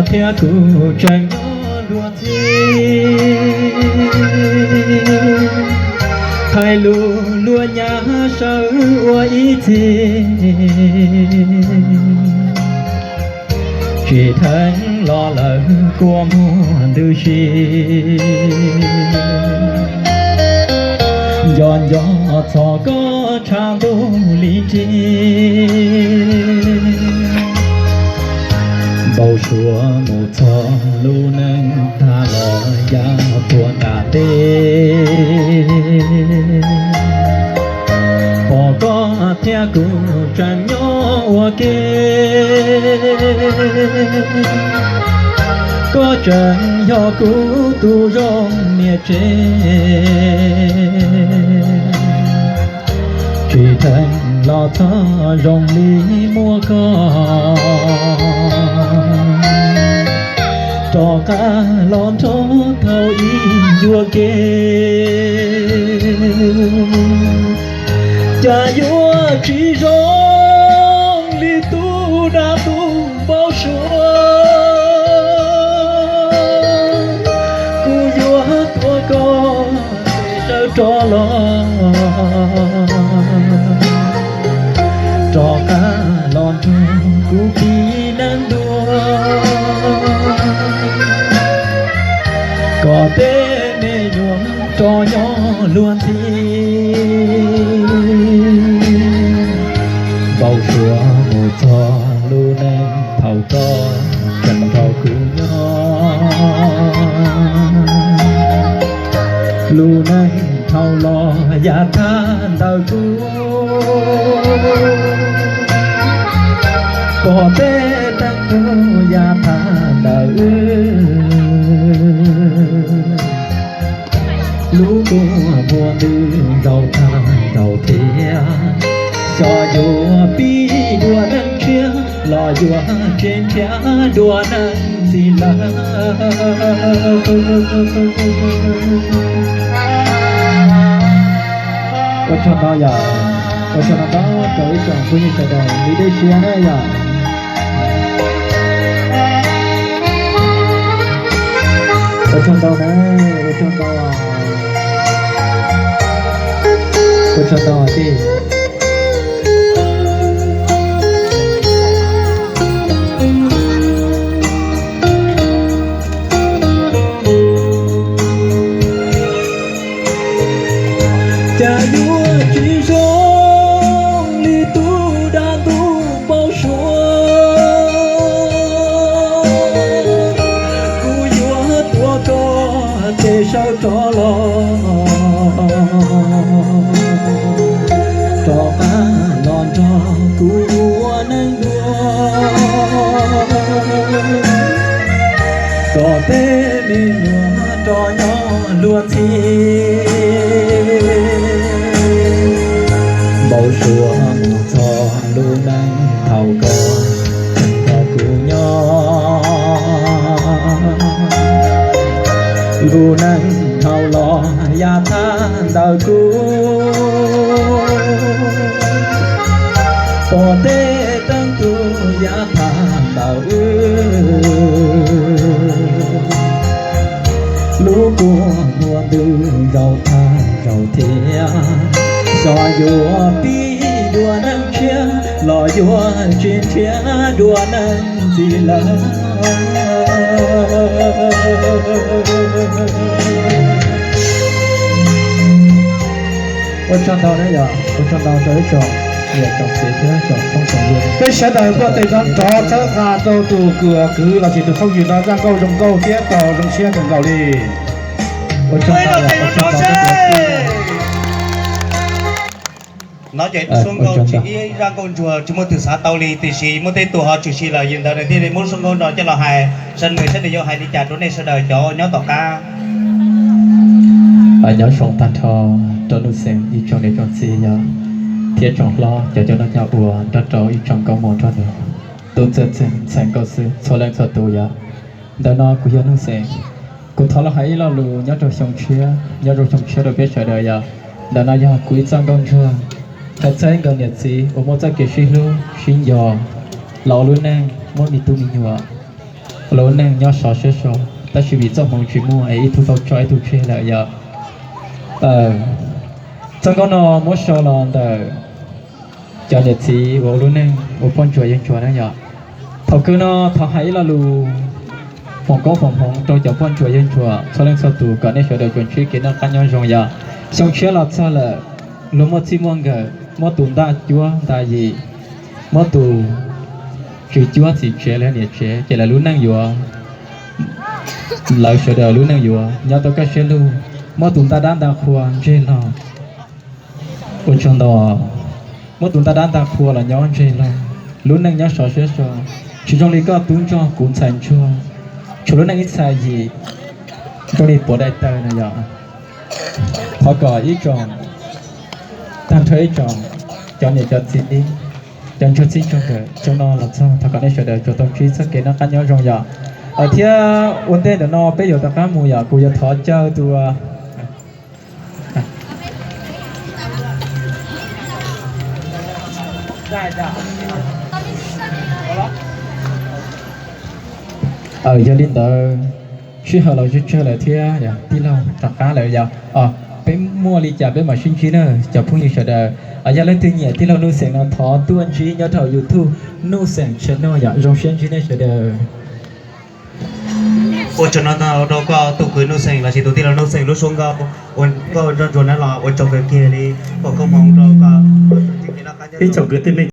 Thiab kuv tseem nyob luag ntxhi, hais lus luag nyav sawv ua ib txhis, tsis theej los lawm kua muag ntws si. Nco nco txog koj tshav ntuj li nrig, npau suav mus txog lub neej tag los ya puag nram ntej. Pom koj thiab kuv tseem nyob ua ke, koj tseem yog kuv tus zoo niam tsev. Tsis theej los txog zoo li muaj koj, rov qab los nrog thaum ib yuam kev. Cas yuav tsis zoo li tus dab tuj npau suav, kuv yuav tuav koj tes sawv rov los, rov qab los nrog kuv tiv neej dua, kom tej me nyuam rov nyob luag ntxhi. Npau suav mus txog lub neej thaum koj tseem nrog kuv nyob, lub neej dhau los yav tag ntawm kuv, pom tej teeb tug yav tag ntawm wb. Lub kua muag ntws zaum tag zaum thiab, xyov yuav pib dua neeg tshiab los yuav tsis nrhiav dua neeg ntxiv lawm. Ua tsaug ntau yom, ua tsaug ntau rau ib tsoom phooj ywg sawv daws li dej siab na yom. Ua tsaug ntau na, ua tsaug ntau, ua tsaug ntau tij. Cas yuav tsis zoo li tus dab tuj npau suav, kuv yuav tuav koj tes sawv rov los, rov qab los nrog kuv ua neej dua, kom tej me nyuam rov nyob luag ntxhi. Npau suav mus txog lub neej thaum koj tseem nrog kuv nyob, lub neej dhau los yav tag ntawm kuv, pom tej teeb tug yav tag ntawm wb. Lub kua muag ntws zaum tag zaum thiab, xyov yuav pib dua neeg tshiab los yuav tsis nrhiav dua neeg ntxiv lawm. Ua tsaug ntau na yom, ua tsaug ntau rau ib tsoom niam tsoom txiv thiab tsoom phooj tsoom ywg. Peb sawv daws npuaj tes nrov nrov txhawb nqa rau tus kwv los sis tus phooj ywg no zaj nkauj zoo nkauj thiab tau zoo siab kawg nkaus li. Ua tsaug ntau, ua tsaug ntau. No ces suab nkauj tsis ib zaj nkauj ntsuag tsis muaj twg xav tau li, tiam sis muaj tej tus ho tshwm sim lawm, yog ntawd nws thiaj li muab suab nkauj no coj los hais. Sawv daws saib nws yuav hais li cas rau nej sawv daws cov nyob tom qab. Nyob zoo tag nrho rau Nuj Xeem ib tsoom niam tsoom txiv yog, thiab tsoom hlob cov coj noj coj ua nrog rau ib tsoom nkauj muam nrog nws tub txawj ntxhais nkauj xwb txhua leej txhua tus yom. Ntawm no kuv yog Nuj Xeem, kuv thov los hais ib lo lus nyob rau xyoo tshiab, nyob rau xyoo tshiab rau peb sawv daws yom. Ntawm no yog kuv ib txoj nkauj ntsuag, thov txhawb nkaus niam txiv uas muaj txoj kev sib hlub sib nco los ua lub neej muaj me tub me nyuam. lub neej nyob sov siab so, tab sis vim txoj hmoov tsis muaj es ib tug tau tso ib tug tseg lawm yom. Txoj nkauj no muab sau los ntawm cov niam txiv uas ua lub neej ua poj ntsuam yawg ntsuag na yom. Thaum kawg no thov hais ib lo lus foom koob foom hmoov rau cov poj ntsuam yawg ntsuag txhua leej txhua tus kom nej sawv daws tsuas ntsib kev noj qab nyob zoo yom. Xyoo tshiab los txog lawm, luag muaj txij muaj nkawm, muab tus ntaj cuab ntaj yim, muab tus tswv cuab txiv tsev los niam tsev ces lawv lub neej yuav, lawv sawv daws lub neej yuav nyob tau kaj siab lug. Muab tus ntaj dab ntaj qhua ntseg los, ua tsaug ntau. Muab tus ntaj dab ntaj qhua los nyob ntseg los, lub neej nyob sov siab so, tsis zoo li koj tub ntsuag kuv ntxhais ntsuag, tshuav lub neej ib txhais yim zoo li puav daim tawg no yom. Thov kom ib tsoom, tag nrho ib tsoom, cov niam cov txiv, cov ntsuag txij ntsuag nkawm, xyoo no los txog thov kom nej sawv daws tsuas tau ntsib txoj kev noj qab nyob zoo yom. Thiab ua ntej ntawm no peb yuav rov qab mus yom, kuv yuav thov caw tus Yog li ntawd, sij hawm los tsawg tsawg lawm thiab, tij laug rov qab lawm yog, peb muaj li cas peb mam sib ntsib na cov phooj ywg sawv daws. Yog leej twg nyiam tij laug Nuj Xeem no thov tuaj ntsib nyob rau YouTube Nuj Xeem channel yom. Zoo siab ntsib nej sawv daws. Ua tsaug no rau koj tus kwv Nuj Xeem lossis tus tij laug Nuj Xeem lub suab nkauj uas koj nrog ntsuas na los ua tsaug kawg kiag li. Foom koob hmoov rau koj ib tsoom kwv tij neej